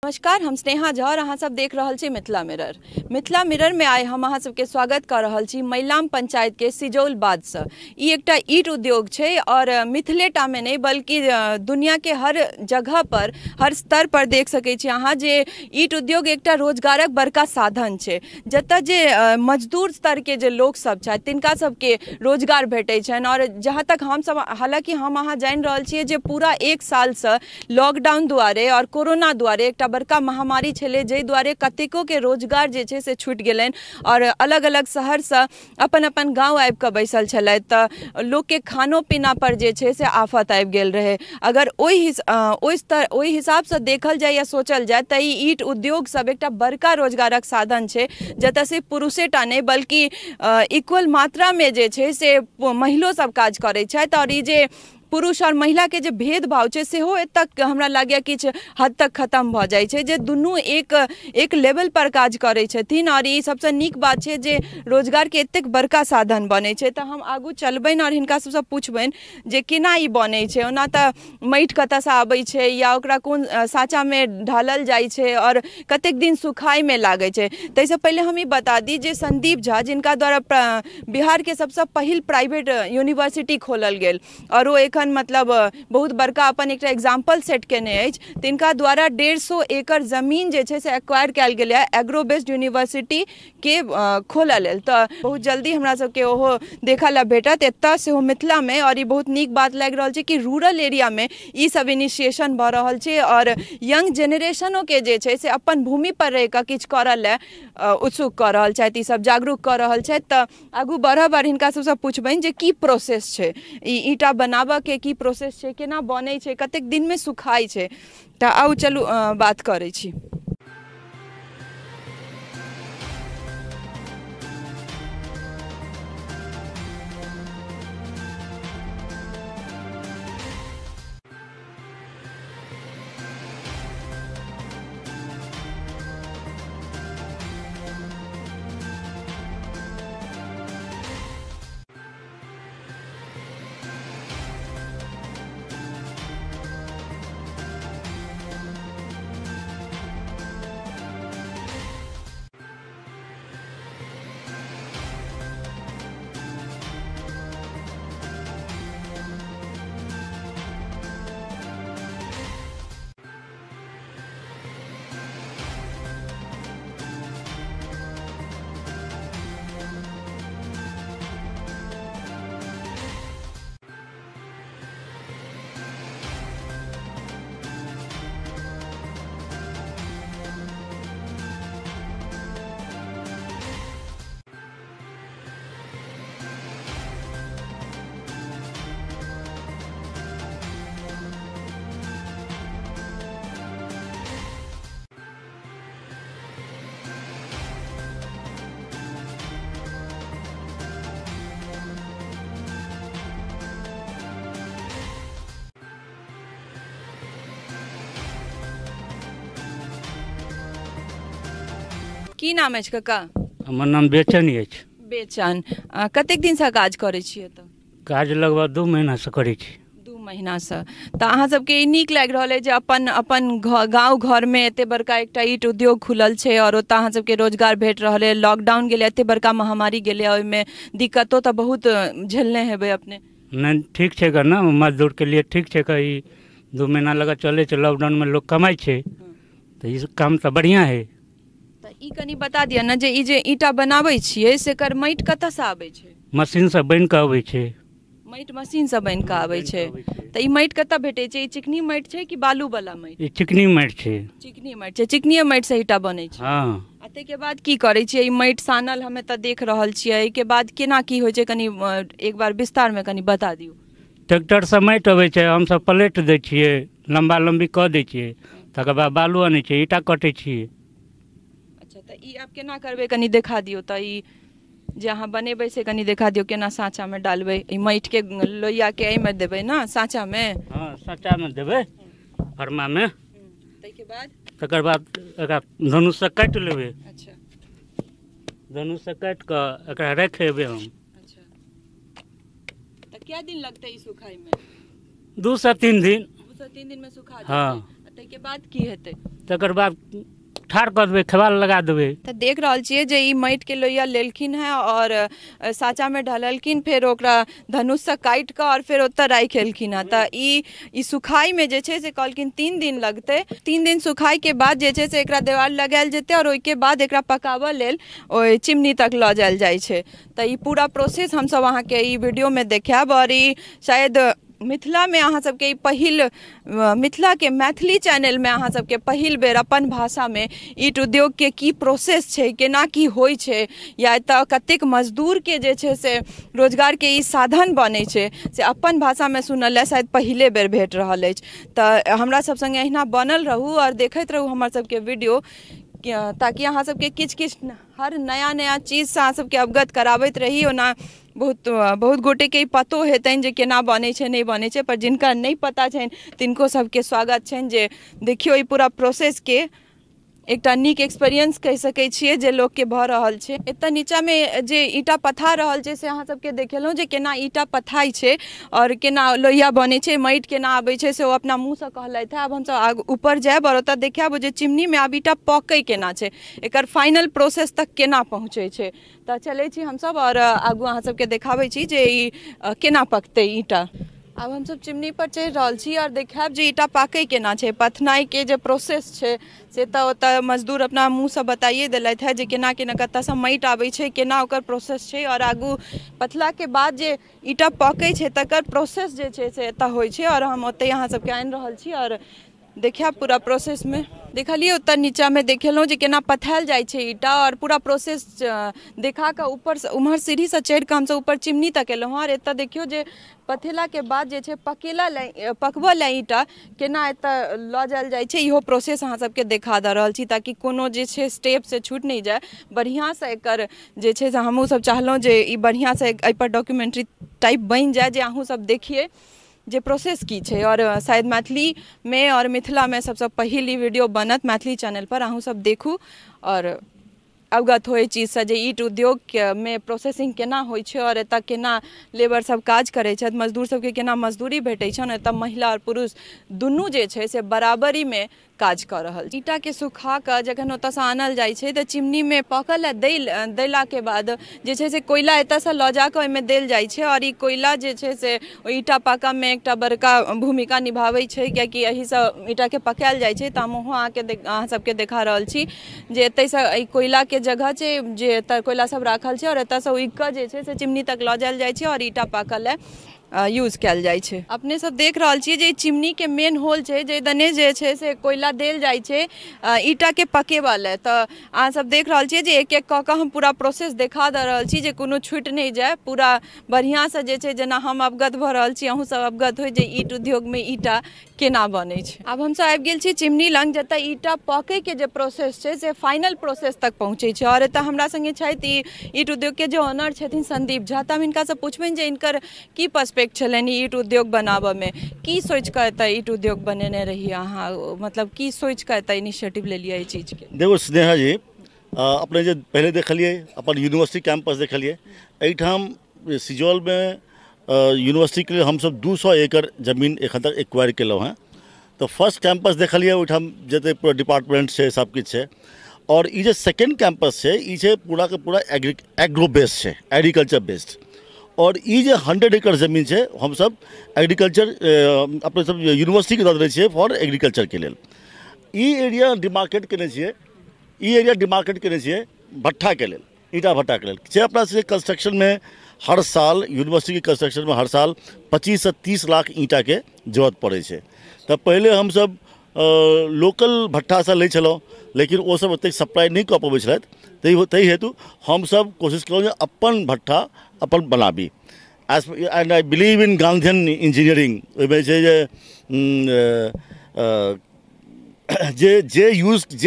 नमस्कार, हम स्नेहा झा और अहाँ सब देख रहल छी मिथिला मिरर। मिथिला मिरर में आइ हम अहाँ सबके स्वागत कर रहल छी मैलाम पंचायत के सिजौल बादसँ। ई एकटा ईंट उद्योग छै और मिथिलेटा में नहीं बल्कि दुनिया के हर जगह पर हर स्तर पर देख सकै छी अहाँ जे ईंट उद्योग एकटा रोजगारक बड़का साधन छै। जतऽ जे मजदूर स्तर के जे लोक सब छथि तिनका सबके रोजगार भेटै छनि। और जहाँ तक हमसब, हालाँकि हम अहाँ जानि रहल छियै जे पूरा एक सालसँ लॉकडाउन दुआरे और कोरोना दुआरे एकटा बड़का महामारी छलै, जाहि दुआरे कतेको के रोजगार जे छै से छूटि गेलनि और अलग अलग शहरसँ अपन अपन गाँव आबिकऽ बैसल छलथि। तऽ लोकके खानो पीना पर जे छै से आफत आबि गेल रहै। अगर ओहि हिसाबसँ देखल जाय या सोचल जाय तऽ ई ईंट उद्योग सब एकटा बड़का रोजगारक साधन छै, जतऽ सिर्फ पुरुषेटा नहि बल्कि इक्वल मात्रामे जे छै से महिलो सब काज करै छथि। और ई जे पुरुष और महिला के जे भेदभाव छै सेहो एतऽ हमरा लागैए किछु हद तक खत्म भऽ जाइ छै, जे दुनू एक एक लेवल पर काज करै छथिन। और ई सबसँ नीक बात छै जे रोजगारके एतेक बड़का साधन बनै छै। तऽ हम आगू चलबनि और हिनका सबसँ पुछबनि जे केना ई बनै छै। ओना तऽ माटि कतऽसँ आबै छै या ओकरा कोन साँचामे ढालल जाइ छै और कतेक दिन सुखाइमे लागै छै। ताहिसँ पहिले हम ई बता दी जे संदीप झा, जिनका द्वारा बिहारके सबसँ पहिल प्राइवेट यूनिवर्सिटी खोलल गेल और ओ एखन मतलब बहुत बड़का अपन एकटा एग्जाम्पल सेट केने अछि, तिनका द्वारा 150 एकड़ जमीन जे छै से एक्वायर कयल गेलै एग्रो बेस्ड यूनिवर्सिटी के खोलऽ लेल। तऽ बहुत जल्दी हमरा सबके ओहो देखऽ लए भेटत एतऽ सेहो मिथिलामे। और ई बहुत नीक बात लागि रहल छै कि रूरल एरियामे ई सब इनिशिएशन भऽ रहल छै और यंग जेनरेशनोके जे छै से अपन भूमि पर रहि कऽ किछु करऽ लए उत्सुक कऽ रहल छथि, ई सब जागरूक कऽ रहल छथि। तऽ आगू बढ़ब और हिनका सबसँ पुछबनि जे की प्रोसेस छै ई ईंटा बनाबऽ के, की प्रोसेस छै, केना बनै छै, कतेक दिनमे सुखाइ छै। तऽ आउ चलू बात करै छी। की नाम अछि काका? हमर नाम बेचन अछि। बेचन, कतेक दिनसँ काज करै छियै एतऽ? काज लगभग 2 महीनासँ करै छी। 2 महीनासँ। तऽ अहाँ सबके ई नीक लागि रहल अछि जे अपन अपन गाँव घरमे एते बड़का एकटा ईंट उद्योग खुलल छै और ओतऽ अहाँ सबके रोजगार भेट रहल अछि। लॉकडाउन गेलै, एते बड़का महामारी गेलै, ओहिमे दिक्कतो तऽ बहुत झेलने हेबै अपने? नहि, ठीक छै ग ने, मजदूरके लिए ठीक छै ग। ई 2 महीना लगा चलै छै, लॉकडाउनमे लोक कमाइ छै तऽ ई काम तऽ बढ़िआँ हइ। तऽ ई कनि बता दिअ ने जे ई जे ईंटा बनाबै छियै से एकर माटि कतऽसँ आबै छै? मशीनसँ बनि कऽ अबै छै। माटि मशीनसँ बनि कऽ आबै छै। तऽ ई माटि कतऽ भेटै छै? ई चिकनी माटि छै कि बालू वाला माटि? ई चिकनी माटि छै। चिकनी माटि छै, चिकनिये माटिसँ ईंटा बनै छै। हँ। आ ताहिके बाद की करै छियै? ई माटि सानल हमे तऽ देख रहल छियै, एहिके बाद केना की होइ छै कनि एक बार विस्तारमे कनि बता दियौ। ट्रैक्टरसँ माटि अबै छै, हमसब पलटि दै छियै, लम्बा लम्बी कऽ दै छियै, तकर बाद बालू अनै छियै, ईंटा कटै छियै। अच्छा, तऽ ई आब केना करबै कनि देखा दियौ। तऽ ई जे अहाँ बनेबै से कनि देखा दियौ, केना साँचामे डालबै ई माटिके लोहियाके? एहिमे देबै ने साँचामे? हँ, साँचामे देबै, फरमामे। ताहिके बाद? तकर बाद एकरा धनुषसँ काटि लेबै। अच्छा। धनुषसँ काटि कऽ एकरा राखि लेबै हम। अच्छा, तऽ कए दिन लगतै ई सुखाइमे? 2 से 3 दिन। 2 से 3 दिन में सुखा जेतै। हाँ। ताहिके बाद की हेतै? तकर बाद ठाढ़ कऽ देबै, खेवाल लगा देबै। तऽ देख रहल छियै जे ई माटिके लोहिया लेलखिन हेँ आओर साँचामे ढललखिन, फेर ओकरा धनुषसँ काटि कऽ आओर फेर ओतऽ राखि एलखिन हेँ। तऽ ई सुखाइमे जे छै से कहलखिन 3 दिन लगतै। 3 दिन सुखाइके बाद जे छै से एकरा देवाल लगायल जेतै आओर ओहिके बाद एकरा पकाबऽ लेल ओहि चिमनी तक लऽ जायल जाइ छै। तऽ ई पूरा प्रोसेस हमसब अहाँके ई वीडियोमे देखायब। आओर ई शायद मिथिलामे अहाँ सबके ई पहिल, मिथिलाके मैथिली चैनलमे अहाँ सबके पहिल बेर अपन भाषामे ईंट उद्योगके की प्रोसेस छै, केना की होइ छै, या एतऽ कतेक मजदूरके जे छै से रोजगारके ई साधन बनै छै, से अपन भाषामे सुनल लए शायद पहिले बेर भेट रहल अछि। तऽ हमरा सब सङ्गे अहिना बनल रहू आओर देखैत रहू हमर सबके वीडियो, ताकि अहाँ सबके किछु किछु हर नया नया चीजसँ अहाँ सबके अवगत कराबैत रही। ओना बहुत बहुत गोटेके ई पतो हेतनि जे केना बनै छै, नहि बनै छै, पर जिनका नहि पता छनि तिनको सबके स्वागत छनि जे देखियौ ई पूरा प्रोसेसके एकटा नीक एक्सपीरियंस कहि सकै छियै जे लोकके भऽ रहल छै। एतऽ नीचाँमे जे ईंटा पथा रहल छै से अहाँ सबके देखेलहुँ जे केना ईंटा पथाइ छै आओर केना लोहिया बनै छै, माटि केना आबै छै, से ओ अपना मुँहसँ कहलथि हेँ। आब हमसब आगू ऊपर जायब आओर ओतऽ देखायब जे चिमनीमे आब ईंटा पकै केना छै, एकर फाइनल प्रोसेस तक केना पहुँचै छै। तऽ चलै छी हमसब आओर आगू अहाँ सबके देखाबै छी जे ई केना पकतै ईंटा। आब हमसब चिमनी पर चढ़ि रहल छी आओर देखायब जे ईंटा पाकै केना छै। पथनाइके जे प्रोसेस छै से तऽ ओतऽ मजदूर अपना मुँहसँ बताइए देलथि हेँ जे केना केना कतऽसँ माटि आबै छै, केना ओकर प्रोसेस छै, आओर आगू पथलाके बाद जे ईंटा पकै छै तकर प्रोसेस जे छै से एतऽ होइ छै। आओर हम ओतहि अहाँ सबके आनि रहल छी आओर देखायब पूरा प्रोसेसमे। देखलियै ओतऽ नीचाँमे देखेलहुँ जे केना पथायल जाइ छै ईंटा आओर पूरा प्रोसेस देखा कऽ ऊपरसँ उम्हर सीढ़ीसँ चढ़ि कऽ हमसब ऊपर चिमनी तक एलहुँ हँ। आओर एतऽ देखियौ जे पथेलाके बाद जे छै पकेला लए, पकबऽ लए ईंटा केना एतऽ लऽ जायल जाइ छै, इहो प्रोसेस अहाँ सबके देखा दऽ रहल छी ताकि कोनो जे छै स्टेप से छूटि नहि जाय। बढ़िआँसँ एकर जे छै से हमहूँ सब चाहलहुँ जे ई बढ़िआँसँ एहिपर डॉक्यूमेंट्री टाइप बनि जाय जे अहूँ सब देखियै जे प्रोसेस की छै। और शायद मैथिली में और मिथिला में सबसँ पहिल ई वीडियो बनत मैथिली चैनल पर, अहूँ सब देखू और अवगत हो चीजसँ जे ईंट उद्योग में प्रोसेसिंग केना होइ छै और एतऽ केना लेबर सब काज करै छथि, मजदूर सबके केना मजदूरी भेटै छनि। एतऽ महिला और पुरुष दुनू जे छै से बराबरीमे काज कऽ रहल छै। ईंटाके सुखा कऽ जखन ओतऽसँ आनल जाइ छै तऽ चिमनीमे पकऽ लए देलाके बाद जे छै से कोयला एतऽसँ लऽ जाकऽ ओहिमे देल जाइ छै और ई कोयला जे छै से ओहि ईंटा पाकऽमे एकटा बड़का भूमिका निभाबै छै, कियाकि एहिसँ ईंटाके पकायल जाइ छै। तऽ हम ओहो अहाँ सबके देखा रहल छी जे एतहिसँ एहि कोयलाके जगह छै जे एतऽ कोयला सब राखल छै और एतऽसँ उगि कऽ जे छै से चिमनी तक लऽ जायल जाइ छै और ईंटा पाकऽ लए यूज कयल जाइ छै। अपने सब देख रहल छियै जे चिमनीके मेन होल छै जे दने जे छै से कोयला देल जाइ छै ईंटाके पकेबा लए। तऽ अहाँ सब देख रहल छियै जे एक एक कऽ कऽ हम पूरा प्रोसेस देखा दऽ रहल छी जे कोनो छूटि नहि जाय, पूरा बढ़िआँसँ जे छै जेना हम अवगत भऽ रहल छी अहूँ सब अवगत होइ जे ईंट उद्योगमे ईंटा केना बनै छै। आब हमसब आबि गेल छी चिमनी लग जतऽ ईंटा पकैके जे प्रोसेस छै से फाइनल प्रोसेस तक पहुँचै छै। आओर एतऽ हमरा सङ्गे छथि ई ईंट उद्योगके जे ऑनर छथिन संदीप झा, तऽ हम हिनकासँ पुछबनि जे हिनकर की पर्सपेक्ट छलनि ईंट उद्योग बनाबऽमे, की सोचि कऽ एतऽ ईंट उद्योग बनेने रही अहाँ, मतलब की सोचि कऽ एतऽ इनिशिएटिव लेलियै एहि चीजके? देखो स्नेहा जी, अपने जे पहिले देखलियै अपन यूनिवर्सिटी कैंपस देखलियै, एहिठाम सिजौलमे यूनिवर्सिटीके लेल हमसब 200 एकड़ जमीन एखन तक एक्वायर केलहुँ हेँ। तऽ फर्स्ट कैंपस देखलियै ओहिठाम जते पूरा डिपार्टमेंट छै सब किछु छै, और ई जे सेकेंड कैंपस छै ई छै पूरा के पूरा एग्रो बेस्ड छै, एग्रीकल्चर बेस्ड। और ई जे 100 एकड़ जमीन छै हमसब एग्रीकल्चर अपने सब यूनिवर्सिटीके दऽ देने छियै फॉर एग्रीकल्चरके लेल। ई एरिया डिमार्केट केने छियै, ई एरिया डिमार्केट केने छियै भट्ठाके लेल, ईंटा भट्ठाके लेल। से अपना सबके कंस्ट्रक्शनमे हर साल यूनिवर्सिटीके कंस्ट्रक्शनमे हर साल 25 से 30 लाख ईंटाके जरूरत पड़ै छै। तऽ पहिले हमसब लोकल भट्ठासँ लै छलहुँ, लेकिन ओसब ओतेक सप्लाई नहि कऽ पबै छलथि, ताहि हेतु हमसब कोशिश केलहुँ जे अपन भट्ठा अपन बनाबी। As and I believe in Gandhian engineering. ओहिमे छै जे जे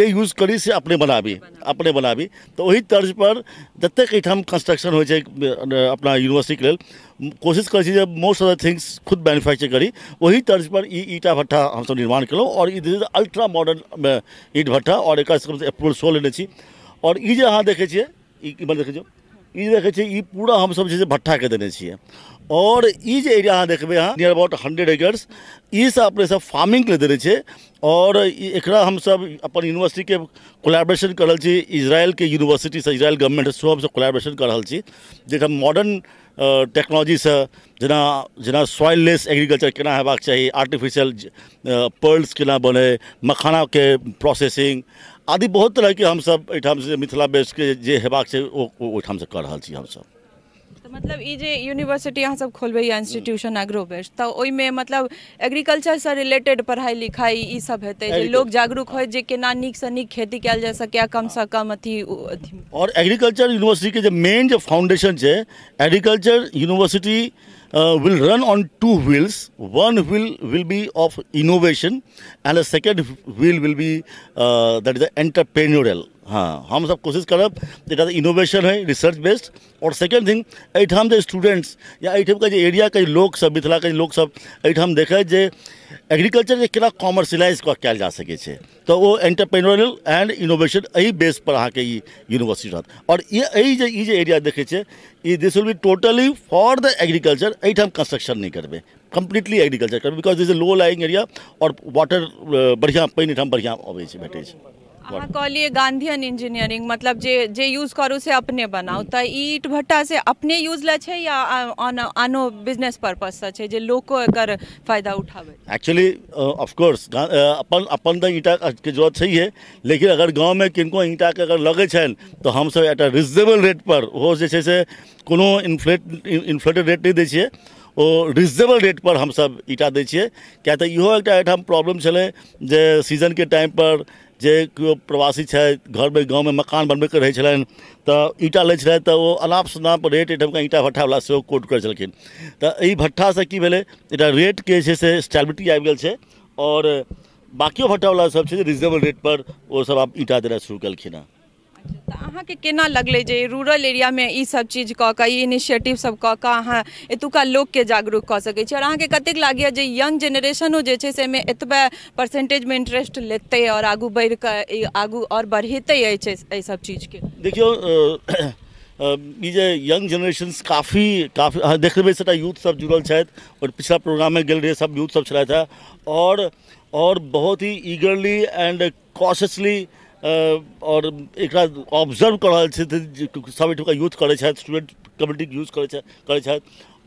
यूज करी से अपने बनाबी, अपने बनाबी। तऽ ओहि तर्ज पर जतेक एहिठाम कंस्ट्रक्शन होइ छै अपना यूनिवर्सिटीके लेल, कोशिश करै छी जे मोस्ट ऑफ the things खुद मैन्युफैक्चर करी। ओही तर्ज पर ई ईंटा भट्ठा हमसब निर्माण केलहुँ और ई दिस is ultra modern ईंट भट्ठा और एकर सबसँ अप्रूवल सेहो लेने छी। और ई जे अहाँ देखै छियै, ई देखै छियै, ई देखै छियै ई पूरा हमसब जे छै भट्ठाके देने छियै। और ई जे एरिया अहाँ देखबै अहाँ नियर अबाउट 100 एकर्स, ई सब अपने सब फार्मिंगके देने छै। और एकरा हमसब अपन यूनिवर्सिटीके कोलैबोरेशन कर रहल छी, इजरायलके यूनिवर्सिटीसँ, इजरायल गवर्नमेंट सेहो हमसब कोलैबोरेशन कर रहल छी, जाहिठाम मॉडर्न टेक्नोलॉजीसँ जेना जेना सॉइल लेस एग्रीकल्चर केना हेबाक चाही, आर्टिफिशियल पर्ल्स केना बनै, मखानाके प्रोसेसिंग आदि बहुत तरहके हमसब एहिठाम से मिथिला बेसके जे हेबाक छै ओ ओहिठामसँ कऽ रहल छी हमसब। तऽ मतलब ई जे यूनिवर्सिटी अहाँ सब खोलबै या इंस्टीट्यूशन एग्रो बेस्ड, तऽ ओहिमे मतलब एग्रीकल्चरसँ रिलेटेड पढ़ाइ लिखाइ ई सब हेतै, जे लोक जागरूक होय जे केना नीकसँ नीक खेती कयल जा सकैए, कमसँ कम अथी अथी। और एग्रीकल्चर यूनिवर्सिटीके जे मेन जे फाउंडेशन छै, agriculture university will run on two wheels. One wheel will be of innovation and the second wheel will be that is the entrepreneurial. हाँ, हम सब कोशिश करब एकटा इनोवेशन है रिसर्च बेस्ड, और सेकेंड थिंग एहिठाम जे स्टूडेंट्स या एहिठामके जे एरियाके लोक सब, मिथिलाके लोक सब एहिठाम देखै जे एग्रीकल्चर के केना कॉमर्शियलाइज कऽ कयल जा सकै छै, तऽ ओ एंटरप्रेन्योरियल एंड इनोवेशन एहि बेस पर अहाँके ई यूनिवर्सिटी रहत। और ई जे एरिया देखै छियै ई this will be totally for the agriculture. एहिठाम कंस्ट्रक्शन नहि करबै, कम्प्लीटली एग्रीकल्चर करबै, because this is low lying area और वाटर बढ़िआँ पानि एहिठाम बढ़िआँ अबै छै, भेटै छै। अहाँ कहलियै गांधीयन इंजीनियरिंग, मतलब जे जे यूज करू से अपने बनाउ, तऽ ई ईट भट्टा से अपने यूज लए छै या आनो बिजनेस पर्पससँ छै जे लोको एकर फायदा उठाबै? एक्चुअली ऑफकोर्स अपन अपन तऽ ईंटाके जरूरत छैहे, लेकिन अगर गाँवमे किनको ईंटाके अगर लगै छनि तऽ हमसब एकटा रिजनेबल रेटपर, ओहो जे छै से कोनो इन्फ्लेटेड रेट नहि दै छियै, ओ रिजनेबल रेटपर हमसब ईंटा दै छियै। किएक तऽ इहो एकटा एहिठाम प्रॉब्लम छलै जे सीजनके टाइमपर जे केओ प्रवासी छथि, घरमे गाँवमे मकान बनबैके रहै छलनि तऽ ईंटा लै छलथि, तऽ ओ अनाप शनाप रेट एहिठामका ईंटा भट्ठावला सेहो कोट करै छलखिन। तऽ एहि भट्ठासँ की भेलै, एकटा रेटके जे छै से स्टेबिलिटी आबि गेल छै, और बाकियो भट्ठावला सब छै जे रिजनेबल रेटपर ओ सब आब ईंटा देनाइ शुरू केलखिन हेँ। तऽ अहाँके केना लगलै जे रूरल एरियामे ई सब चीज कऽ कऽ, ई इनिशिएटिव सब कऽ कऽ अहाँ एतुका लोकके जागरूक कऽ सकै छी, और अहाँके कतेक लागैए जे यंग जेनरेशनो जे छै से एहिमे एतबे परसेंटेजमे इंटरेस्ट लेतै और आगू बढ़ि कऽ आगू आओर बढ़ेतै एहि सब चीजके? देखियौ, ई जे यंग जेनरेशन काफी काफी अहाँ देख लेबै सबटा यूथ सब जुड़ल छथि, और पिछला प्रोग्राममे गेल रहियै सब यूथ सब छलथि हेँ, और बहुत ही ईगरली एंड कॉशियसली और एकरा ऑब्जर्व कऽ रहल छथि, सब एहिठुमका यूथ करै छथि, स्टूडेंट कम्युनिटीके यूज करै छथि,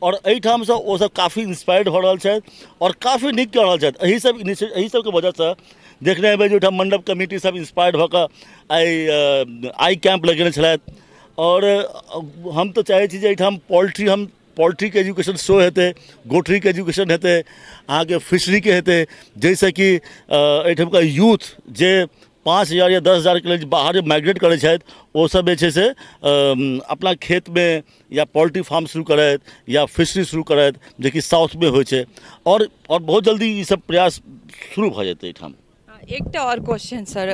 और एहिठामसँ ओसब काफी इंस्पायर्ड भऽ रहल छथि और काफी नीक कऽ रहल छथि। एहि सब एहि सबके वजहसँ देखने हेबै जे ओहिठाम मंडप कमिटी सब इंस्पायर्ड भऽ कऽ आई कैम्प लगेने छलथि। और हम तऽ चाहै छी जे एहिठाम पोल्ट्रीके एजुकेशन सेहो हेतै, गोटरीके एजुकेशन हेतै, अहाँके फिशरीके हेतै, जाहिसँ कि एहिठामका यूथ जे 5,000 या 10,000 के लेल बाहर माइग्रेट करै छथि, ओसब जे छै से अपना खेतमे या पोल्ट्री फार्म शुरू करथि या फिशरी शुरू करथि, जेकि साउथमे होइ छै, और बहुत जल्दी ई सब प्रयास शुरू भऽ जेतै एहिठाम। एकटा आओर क्वेश्चन सर,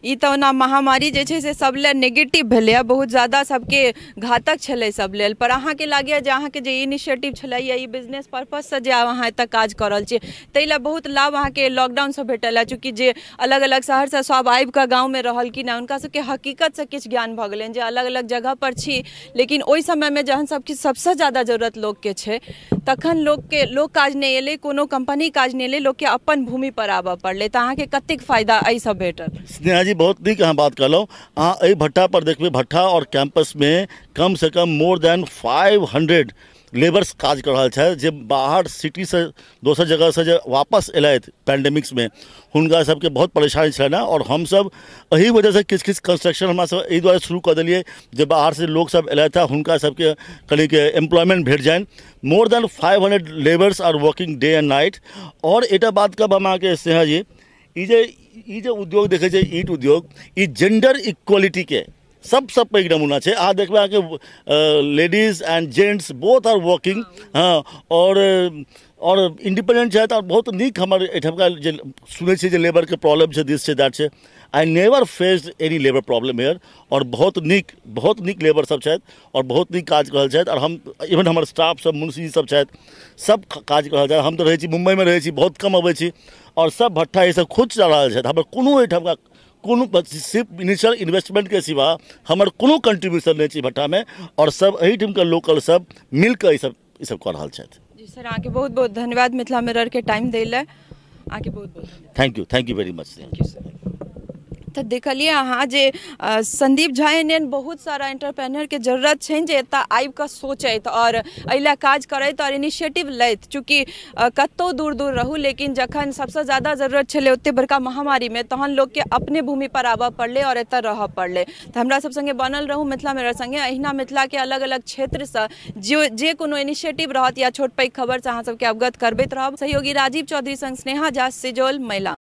ई तऽ ओना महामारी जे छै से सब लेल नेगेटिव भेलैए, बहुत ज्यादा सबके घातक छलै सब लेल, पर अहाँके लागैए जे अहाँके जे इनिशिएटिव छलै या ई बिजनेस पर्पससँ जे आब अहाँ एतऽ काज कऽ रहल छियै ताहि लए बहुत लाभ अहाँके लॉकडाउनसँ भेटल है, चूँकि जे अलग अलग शहरसँ सब आबिकऽ गाँवमे रहलखिन हँ हुनका सबके हकीकतसँ किछु ज्ञान भऽ गेलनि जे अलग अलग जगहपर छी, लेकिन ओहि समयमे जहन सबकिछु सबसँ ज्यादा जरूरत लोकके छै तखन लोकके लोक काज नहि एलै, कोनो कम्पनी काज नहि एलै, लोकके अपन भूमिपर आबऽ पड़लै, तऽ अहाँके कतेक फायदा एहिसँ भेटल? स्नेहा जी, बहुत नीक अहाँ बात कहलहुँ। अहाँ एहि भट्ठा पर देखबै, भट्ठा और कैंपसमे कमसँ कम मोर देन 500 लेबर्स काज कऽ रहल छथि, जे बाहर सिटीसँ दोसर जगहसँ जे वापस एलथि पैंडेमिक्समे, हुनका सबके बहुत परेशानी छलनि हेँ। और हमसब एहि वजहसँ किछु किछु कंस्ट्रक्शन हमरा सब एहि दुआरे शुरू कऽ देलियै जे बाहरसँ लोकसब एलथि हँ हुनका सबके कनिक एम्प्लॉयमेंट भेट जानि। More than 500 labours are working day and night. और एकटा बात कहब हम अहाँके स्नेहा जी, ई जे उद्योग देखै छै ईंट उद्योग, ई जेंडर इक्वालिटीके सबसँ पैघ नमूना छै। अहाँ देखबै अहाँके ladies and gents both are working, हँ, और इंडिपेंडेंट छथि, और बहुत नीक हमर एहिठामका जे सुनै छियै जे लेबरके प्रॉब्लम छै, दिस छै that छै, I never faced any labour problem here. और बहुत नीक लेबर सब छथि और बहुत नीक काज कऽ रहल छथि, और हम इवन हमर स्टाफ सब मुंशी सब छथि, सब काज कऽ रहल छथि। हम तऽ रहै छी मुम्बईमे रहै छी, बहुत कम अबै छी, और सब भट्ठा ई सब खुद चला रहल छथि, हमर कोनो एहिठामका कोनो सिर्फ इनिशियल इन्वेस्टमेंटके सिवा हमर कोनो कंट्रीब्यूशन नहि छै भट्ठामे, आओर सब एहिठामके लोकल सब मिलके ईसब कऽ रहल छथि। जी सर, अहाँके बहुत बहुत धन्यवाद मिथिला मिररके टाइम दै लए, अहाँके बहुत बहुत thank you, thank you very much. Thank you sir. तऽ देखलियै अहाँ जे संदीप झा एहन बहुत सारा एंटरप्रेन्योरके जरूरत छनि जे एतऽ आबिकऽ सोचैत आओर एहि लए काज करैत आओर इनिशिएटिव लैत। चूँकि कतहु दूर दूर रहू, लेकिन जखन सबसँ ज्यादा जरूरत छलै ओतेक बड़का महामारीमे, तहन लोकके अपने भूमिपर आबऽ पड़लै आओर एतऽ रहऽ पड़लै। तऽ हमरा सब सङ्गे बनल रहू मिथिला मिरर सङ्गे। अहिना मिथिलाके अलग अलग क्षेत्रसँ जे कोनो इनिशिएटिव रहत या छोट पैघ खबरसँ अहाँ सबके अवगत करबैत रहब। सहयोगी राजीव चौधरी सङ्ग स्नेहा झा, सिजौल, महिला।